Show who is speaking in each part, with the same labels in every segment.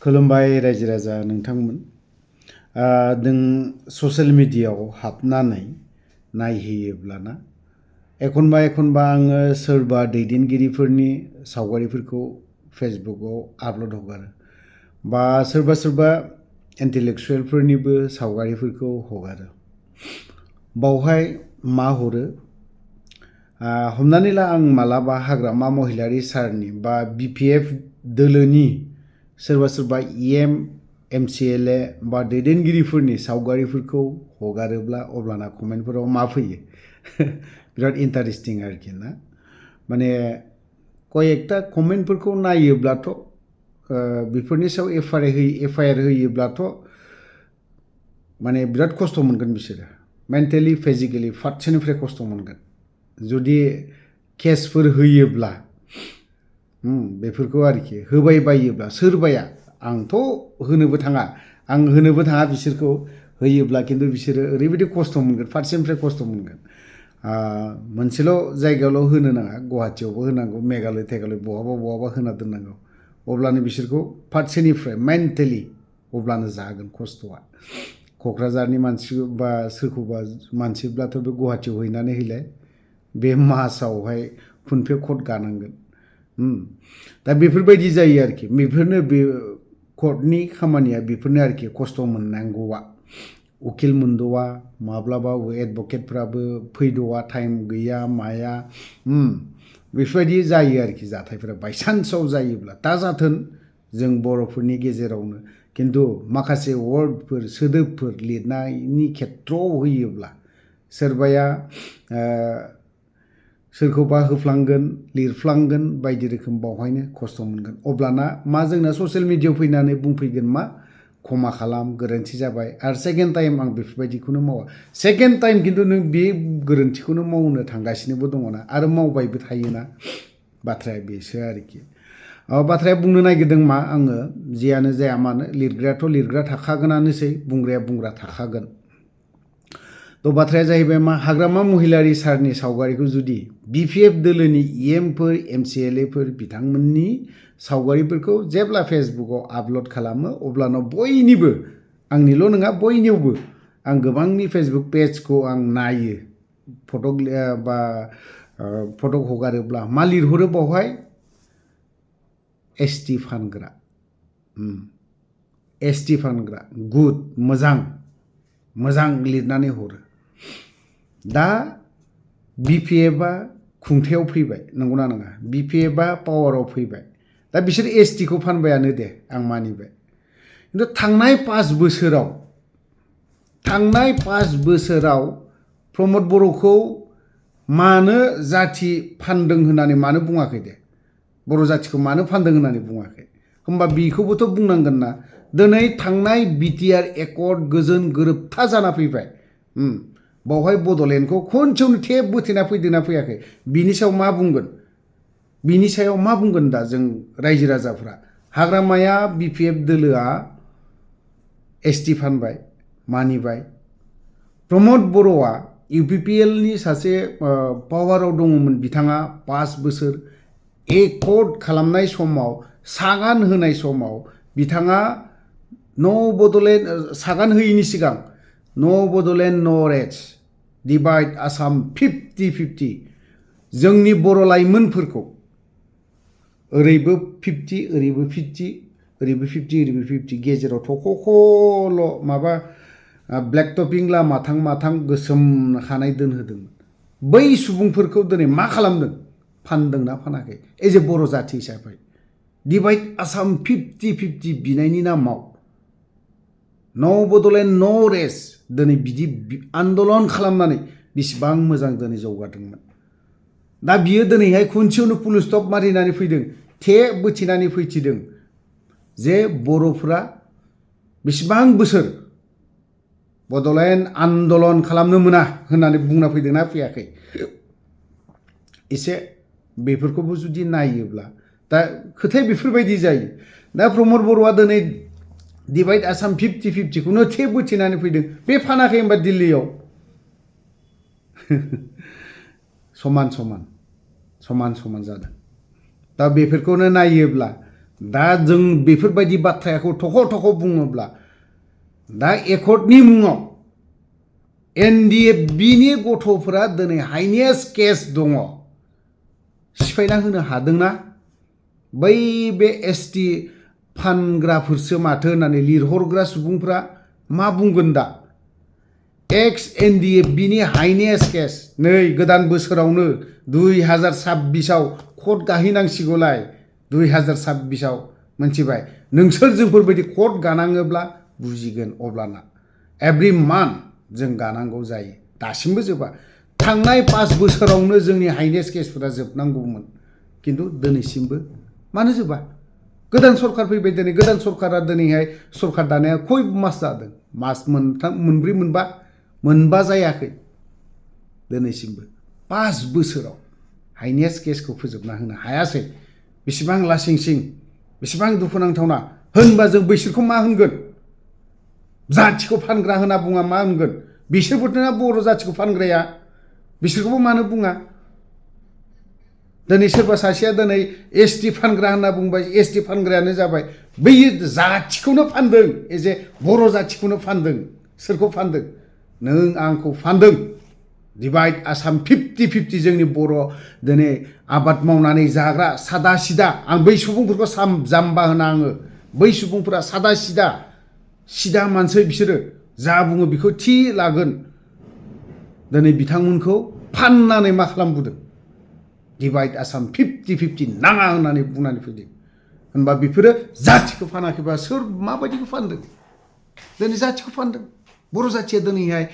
Speaker 1: खुलुमबाय रायजो राजा नोंथांमोन नों ससियेल मिडियायाव हाबनानै नायहैयोब्लाना एखनबा आङो सोरबा दैदेनगिरिफोरनि सावगारिफोरखौ फेसबुकआव आपल'ड हगारो बा सोरबा इन्टेलेक्सुवेलफोरनिबो सावगारिफोरखौ हगारो बावहाय मा हरो हमनानै ला आं मालाबा हाग्रामा महिलारी सारनि बा बिपिएफ दोलोनि सोरबा एमसिएलए बा दैदेनगिरिफोरनि सावगारिफोरखौ हगारोब्ला अब्लाना कमेन्टफोराव मा फैयो बिराद इन्टारेस्टिं आरोखि ना माने कयेकटा कमेन्टफोरखौ नायोब्लाथ' बेफोरनि सायाव एफआइआर होयोब्लाथ' माने बिराद खस्थ' मोनगोन बिसोरो मेन्टेलि फिजिकेलि फारसेनिफ्राय खस्थ' मोनगोन जुदि केसफोर होयोब्ला बेफोरखौ आरोखि होबाय बायोब्ला सोरबाया आंथ' होनोबो थाङा बिसोरखौ होयोब्ला खिन्थु बिसोरो ओरैबायदि खस्थ' मोनगोन फारसेनिफ्राय खस्थ' मोनगोन मोनसेल' जायगायावल' होनो नाङा गुवाहाटियावबो होनांगौ मेघालय बहाबा होना दोननांगौ अब्लानो बिसोरखौ फारसेनिफ्राय मेन्टेलि अब्लानो जागोन खस्थ'आ क'क्राझारनि मानसि बा सोरखौबा मानसिब्लाथ' बे गुवाहाटियाव हैनानै हैलाय बे मासावहाय खुनफे कट गानांगोन दा बेफोरबायदि जायो आरोखि बेफोरनो बे कर्टनि खामानिया बेफोरनो आरोखि खस्थ' मोननांगौआ उकिल मोनद'आ माब्लाबा एडभकेटफ्राबो फैद'आ टाइम गैया माया बेफोरबायदि जायो आरोखि जाथायफोरा बायसान्सआव जायोब्ला दा जाथों जों बर'फोरनि गेजेरावनो खिन्थु माखासे वर्डफोर सोदोबफोर लिरनायनि खेथ्रआव होयोब्ला सोरबाया सोरखौबा होफ्लांगोन लिरफ्लांगोन बायदि रोखोम बावहायनो खस्थ' मोनगोन अब्लाना मा जोंना ससियेल मिडियायाव फैनानै बुंफैगोन मा क्षमा खालाम गोरोन्थि जाबाय आरो सेकेन्ड टाइम आं बेफोरबायदिखौनो मावा सेकेन्ड टाइम खिन्थु नों बे गोरोन्थिखौनो मावनो थांगासिनोबो दङना आरो मावबायबो थायोना बाथ्राया बेसो आरोखि बाथ्राया बुंनो नागिरदों मा आङो जियानो जाया मानो लिरग्रायाथ' लिरग्रा थाखागोनानोसै बुंग्राया बुंग्रा थाखागोन थ' बाथ्राया जाहैबाय मा हाग्रामा महिलारी सारनि सावगारिखौ जुदि बिपिएफ दोलोनि इएमफोर एमसिएलएफोर बिथांमोननि सावगारिफोरखौ जेब्ला फेसबुकआव आपल'ड खालामो अब्लानो बयनिबो आंनिल' नङा बयनियावबो आं गोबांनि फेसबुक पेजखौ आं नायो फट' हगारोब्ला मा लिरहरो बावहाय एसटि फानग्रा गुड मोजां लिरनानै हरो दा बिपिएफआ खुंथायाव फैबाय नंगौना नङा बिपिएफआ पावाराव फैबाय दा बिसोर एसटिखौ फानबायानो दे आं मानिबाय खिन्थु थांनाय 5 बोसोराव प्रमद बर'खौ मानो जाथि फानदों होननानै मानो बुङाखै दे बर' जाथिखौ मानो फानदों होननानै बुङाखै होमबा बेखौबोथ' बुंनांगोन ना दिनै थांनाय बिटिआर एकर्ड गोजोन गोरोबथा जाना फैबाय बावहाय बड'लेण्डखौ खनसेयावनो थेब बोथेना फैदोंना फैयाखै बिनि सायाव मा बुंगोन दा जों रायजो राजाफ्रा हाग्रामाया बिपिएफ दोलोआ एसटि फानबाय मानिबाय प्रमद बर'आ इउपिपिएलनि सासे पावाराव दङमोन बिथाङा 5 बोसोर एकर्ड खालामनाय समाव सागान होनाय समाव बिथाङा सागान होयिनि सिगां नो बड'लेण्ड नो रेस्ट डिवाइड आसाम 50-50 जोंनि बर' लाइमोनफोरखौ ओरैबो 50 ओरैबो 50 गेजेराव थख'ख'ल' माबा ब्लेक टपिं माथां गोसोम खानाय दोनहोदोंमोन बै सुबुंफोरखौ दिनै मा खालामदों फानदोंना फानाखै एज ए बर' जाथि हिसाबै डिवाइड आसाम 50-50 बिनायनि नामाव नो बड'लेण्ड नो रेस्ट दिनै बिदि आन्दलन खालामनानै बिसिबां मोजां दिनै जौगादोंमोन दा बियो दिनैहाय खनसेयावनो फुल स्टप मारिनानै फैदों बोथिनानै फैथिदों जे बर'फ्रा बिसिबां बोसोर बड'लेण्ड आन्दलन खालामनो मोना होननानै बुंना फैदोंना फैयाखै एसे बेफोरखौबो जुदि नायोब्ला दा खोथाया बेफोरबायदि जायो दा प्रमद बर'आ दिनै डिवाइड आसाम 50-50खौनो बोथिनानै फैदों बे फानाखै होनबा दिल्लीयाव समान जादों दा बेफोरखौनो नायोब्ला दा जों बेफोरबायदि बाथ्राखौ थख' बुङोब्ला दा एकर्डनि मुङाव NDFBनि गथ'फोरा दिनै हाइनेस्ट केस दङ सिफायना होनो हादोंना बै बे ST फानग्राफोरसो माथो होननानै लिरहरग्रा सुबुंफ्रा मा बुंगोन दा एक्स NDFBनि हाइनेस्ट केस नै गोदान बोसोरावनो 2026आव कर्ट गाहैनांसिगौलाय 2026आव मोनथिबाय नोंसोर जोंफोरबायदि कर्ट गानाङोब्ला बुजिगोन अब्लाना एभ्रि मान्थ जों गानांगौ जायो दासिमबो जोबा थांनाय 5 बोसोरावनो जोंनि हाइनेस्ट केसफोरा जोबनांगौमोन किन्तु दिनैसिमबो मानो जोबा गोदान सरकार फैबाय दिनै गोदान सरकारा दिनैहाय सरकार दानाया खय मास जादों मास मोनब्रै मोनबा जायाखै दिनैसिमबो 5 बोसोराव हाइनेस्ट केसखौ फोजोबना होनो हायासै बेसेबां लासिंसिं बेसेबां दुखुनांथावना होनबा जों बैसोरखौ मा होनगोन जाथिखौ फानग्रा होनना बुङा मा होनगोन बिसोरबोथ'ना बर' जाथिखौ फानग्राया बिसोरखौबो मानो बुङा दिनै सोरबा सासेया दिनै ST फानग्रा होनना बुंबाय ST फानग्रायानो जाबाय बै जाथिखौनो फानदों एजे बर' जाथिखौनो फानदों सोरखौ फानदों नों आंखौ फानदों डिभाइड आसाम 50-50 जोंनि बर' दिनै आबाद मावनानै जाग्रा सादा सिदा आं बै सुबुंफोरखौ जाम्बा होना आङो बै सुबुंफोरा सादा सिदा मानसि बिसोरो जा बुङो बेखौ थि लागोन दिनै बिथांमोनखौ फाननानै मा खालामबोदों डिभाइड आसाम 50-50 नाङा होननानै बुंनानै फैदों होनबा बेफोरो जाथिखौ फानाखैबा सोर माबायदिखौ फानदों दिनै जाथिखौ फानदों बर' जाथिया दिनैहाय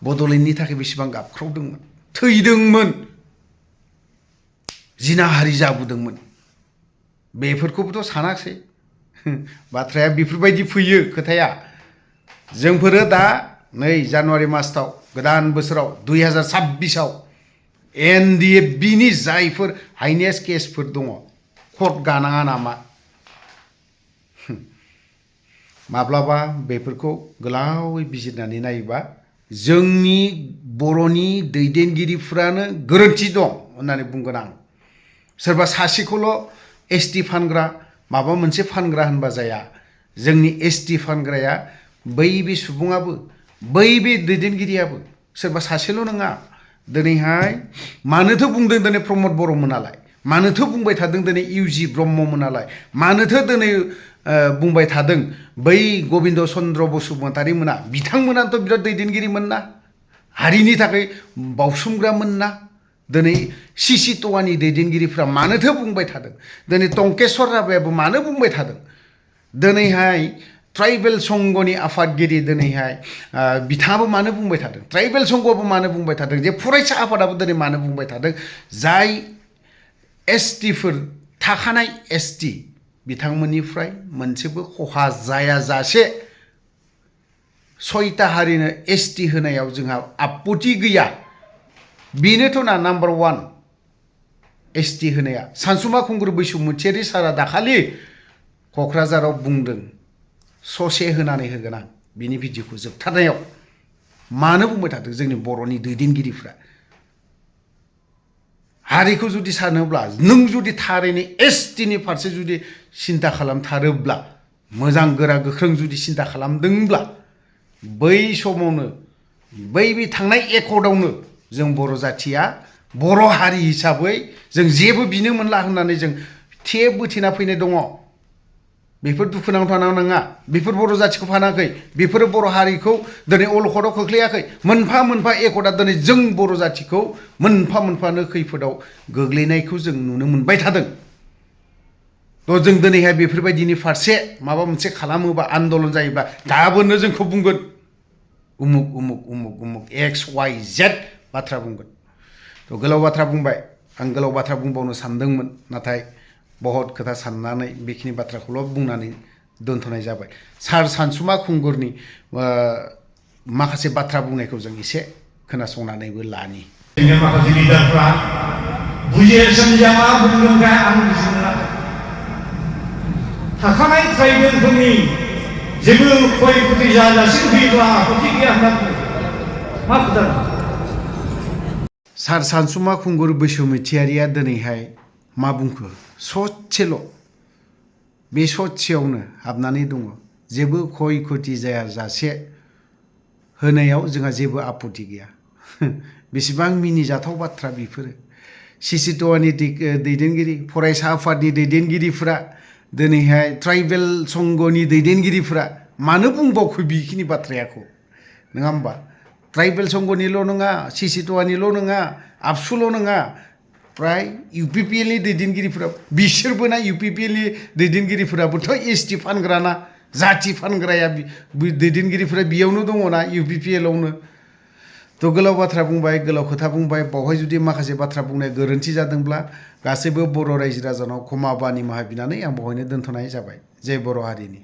Speaker 1: बड'लेण्डनि थाखाय बेसेबां गाबख्रावदोंमोन थैदोंमोन जिनाहारि जाबोदोंमोन बेफोरखौबोथ' सानाखिसै बाथ्राया बेफोरबायदि फैयो खोथाया जोंफोरो दा नै जानुवारि मासाव गोदान बोसोराव 2026आव NDFBनि जायफोर हाइनेस्ट केसफोर दङ कर्ट गानाङा नामा माब्लाबा बेफोरखौ गोलावै बिजिरनानै नायोबा जोंनि बर'नि दैदेनगिरिफोरानो गोरोन्थि दं होननानै बुंगोन आं सोरबा सासेखौल' ST फानग्रा माबा मोनसे फानग्रा होनबा जाया जोंनि ST फानग्राया बै बे सुबुङाबो बै बे दैदेनगिरियाबो सोरबा सासेल' नङा दिनैहाय मानोथो बुंदों दिनै प्रमद बर'मोनालाय मानोथो बुंबाय थादों दिनै UG ब्रह्ममोनालाय मानोथो दिनै बुंबाय थादों बै गबिन्द चन्द्र बसुमतारी मोना बिथांमोनाथ' बिराद दैदेनगिरिमोन ना हारिनि थाखाय बावसोमग्रामोन ना दिनै CC ट'वानि दैदेनगिरिफ्रा मानोथो बुंबाय थादों दिनै टंकेश्वर राभायाबो मानो बुंबाय थादों दिनैहाय ट्राइबेल संघनि आफादगिरि दिनैहाय बिथाङाबो मानो बुंबाय थादों ट्राइबेल संघआबो मानो बुंबाय थादों जे फरायसा आफादाबो दिनै मानो बुंबाय थादों जाय STफोर थाखानाय ST बिथांमोननिफ्राय मोनसेबो खहा जायाजासे 6टा हारिनो ST होनायाव जोंहा आपत्ति गैया बेनोथ' ना नाम्बार 1 ST होनाया सानसुमा खुंगुर बैसुमुतियारि सारा दाखालि क'क्राझाराव बुंदों ससे होनानै होगोन आं बिनि भिडिअखौ जोबथारनायाव मानो बुंबाय थादों जोंनि बर'नि दैदेनगिरिफ्रा हारिखौ जुदि सानोब्ला नों जुदि थारैनो STनि फारसे जुदि सिन्था खालामथारोब्ला मोजां गोरा गोख्रों जुदि सिन्था खालामदोंब्ला बै समावनो बै थांनाय एकर्डआवनो जों बर' जाथिया बर' हारि हिसाबै जों जेबो बिनो मोनला होननानै जों बोथेना फैनाय दङ बेफोर दुखुनांथाव नङा बेफोर बर' जाथिखौ फानाखै बेफोरो बर' हारिखौ दिनै अलखदाव खोख्लैयाखै मोनफा मोनफा एकर्डआ दिनै जों बर' जाथिखौ मोनफा मोनफानो खैफोदाव गोग्लैनायखौ जों नुनो मोनबाय थादों थ' जों दिनैहाय बेफोरबायदिनि फारसे माबा मोनसे खालामोबा आन्दलन जायोबा गाबोननो जोंखौ बुंगोन उमुक उमुक उमुक उमुक XYZ बाथ्रा बुंगोन थ' गोलाव बाथ्रा बुंबाय आं गोलाव बाथ्रा बुंबावनो सानदोंमोन नाथाय बहुत खोथा साननानै बेखिनि बाथ्राखौल' बुंनानै दोनथ'नाय जाबाय सार सानसुमा खुंगुरनि माखासे बाथ्रा बुंनायखौ जों एसे खोनासंनानैबो लानि
Speaker 2: माखासे लिडारफ्रा बुजिनो सोमजियामा बुंदोंखाय आं बुजिनो थाखानाय ट्राइबेलफोरनि जेबो खय खथि जाजासिम फैयोब्ला आपत्ति गैया होनना बुङो मा खोथा
Speaker 1: सार सानसुमा खुंगुर बैसुमुतियारिया दिनैहाय मा बुंखो ससेल' बे ससेयावनो हाबनानै दङ जेबो खय खथि जायाजासे होनायाव जोंहा जेबो आपत्ति गैया बेसेबां मिनिजाथाव बाथ्रा बेफोरो सिसिट'आनि दैदेनगिरि फरायसा आफादनि दैदेनगिरिफोरा दिनैहाय ट्राइबेल संघनि दैदेनगिरिफोरा मानो बुंबावखो बेखिनि बाथ्रायाखौ नङा होमबा ट्राइबेल संघनिल' नङा सिसिट'आनिल' नङा आबसुल' नङा प्राय इउपिपिएलनि दैदेनगिरिफोरा बिसोरबो ना इउपिपिएलनि दैदेनगिरिफोराबोथ' एसटि फानग्राना जाथि फानग्राया दैदेनगिरिफोरा बेयावनो दङना इउपिपिएलआवनो थ' गोलाव बाथ्रा बुंबाय गोलाव खोथा बुंबाय बावहाय जुदि माखासे बाथ्रा बुंनाय गोरोन्थि जादोंब्ला गासैबो बर' रायजो राजानाव क्षमा बा निमाहा बिनानै आं बावहायनो दोनथ'नाय जाबाय जय बर' हारिनि